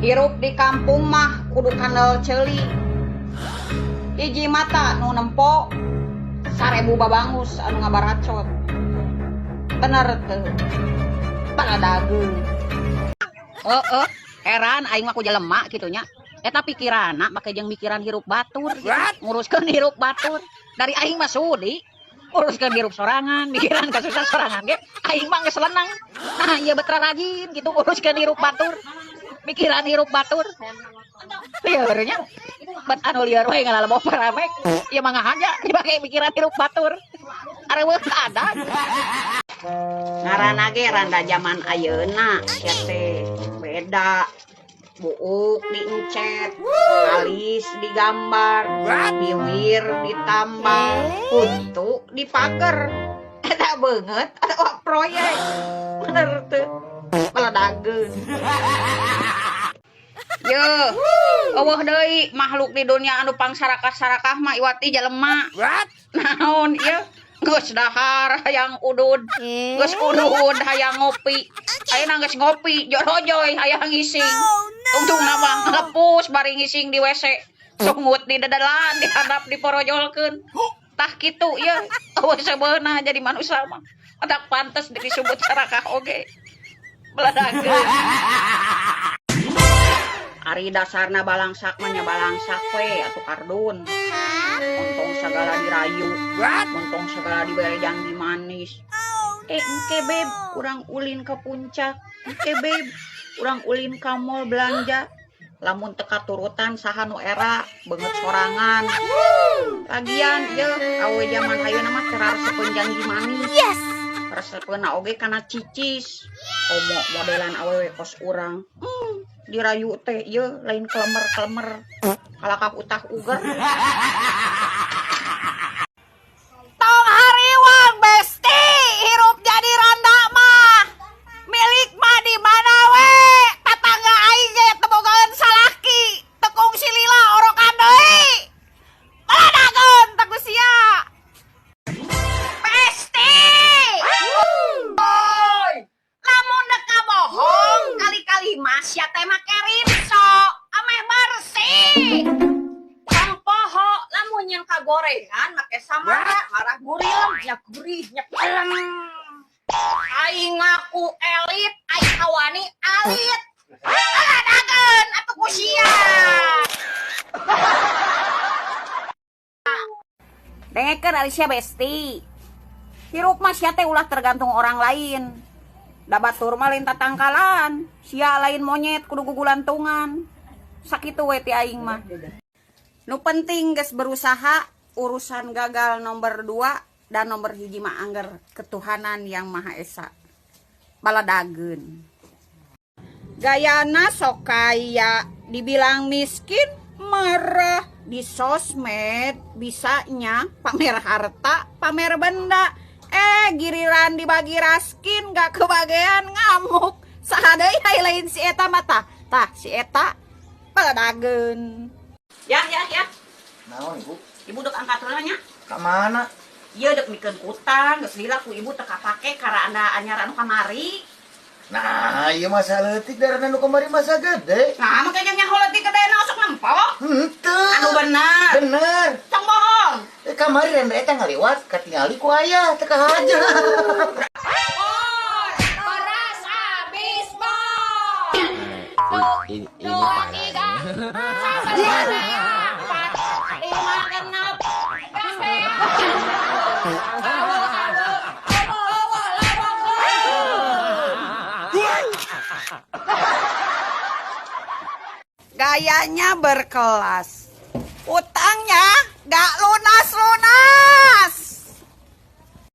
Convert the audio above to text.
Hirup di kampung mah kudu kandel ceuli. Hiji mata nu nempo, 1000 babangus anu ngabaracot. Bener teu? Baladageun. Heeh, heran aing mah ku jelema kitu nya. Eta pikiranna make jeung mikiran hirup batur gitu. Nguruskeun hirup batur. Dari aing mah sudi nguruskeun hirup sorangan, mikiran kasusah sorangan ge aing mah geus lenang. Nah, ieu betra rajin gitu nguruskeun hirup batur. Mikiran hirup batur. Lieur nya. Bet anu lieur we ngalalebok paramek. Ieu mah ngahaja dipake mikiran hirup batur. Areueuh ada. Ngaranna ge randa jaman ayeuna sia teh beda. Buuk diencet, alis digambar, bibir ditambal, huntu dipager. Eta beungeut atawa proyek. Bener teu? Baladageun. Yeuh, eueuh deui makhluk di dunia anu pangsarakah-sarakah mah iwati jelema. Naon ieu? Geus dahar hayang udud, geus udud hayang ngopi. Ayeuna geus ngopi jorojoy hayang ngising. Tungtungna mah ngepus bari ngising di WC. Sungut di dedelan di handap diporojolkeun. Tah kitu ieu, eueuh sebeuna jadi manusia mah. Matak pantes disebut sarakah oge. Baladageun. Ari dasarna balangsak mah nya balangsak we atuh kardun. Ontong sagala dirayu, ontong segala dibere janji manis. Engke beb, urang ulin ke puncak. Engke beb, urang ulin ka mall belanja. Lamun teu katurutan saha nu era beungeut sorangan. Lagian yeuh awewe jaman ayeuna mah teu raresepeun janji manis. Yes. Resepeunna oge kana cicis. Komo modelan awewe kos urang. Dirayu teh ieu lain kelemer-kelemer. Kalakah utah uger. Tong hariwang besti, hirup jadi randa mah. Milik mah di mana we? Tetangga aing ge teu bogaeun salaki. Teu kungsi lila orokan deui. Baladageun teh ku sia. Besti. Lamun dek kabohong kali-kali mah sia teh make rinso, ameh bersih. Tong poho lamun yang kagorengan make samara ngarah gurih nya gurih nya pelem. Aing ngaku elit, aing kawani alit. Baladageun atuh ku sia. Dengekeun Alicia besti. Hirup mah sia teh ulah tergantung orang lain. Da batur mah lain tatangkalan, sia lain monyet kudu gugulantungan. Sakitu we ti aing mah. Nu penting geus berusaha, urusan gagal nomor 2 dan nomor 1 mah angger ketuhanan yang Maha Esa. Baladageun. Gayana sok kaya, dibilang miskin marah, di sosmed bisanya pamer harta, pamer benda. Giliran dibagi raskin gak kebagian ngamuk. Saha deui ai lain si eta mah tah. Tah si eta baladageun. Ya ya ya. Naon ibu? Ibu dek angkat heula nya. Ka mana? Ieu dek mikeun kutang, geus lila ku ibu teu kapake karana anyar anu kamari. Nah, ieu masa leutik darana nu kamari masa gede. Nah, make jeung nyaho leutik gedena osok nempo. Henteu. Anu bener. Bener. Tong bohong. Kamari randa eta ngaliwat katingali ku ayah teu kahaja. Bor, beras habis, bor. Ini 2, parah. 3, 4, 5, 6. Gayanya berkelas, utangnya gak lunas-lunas.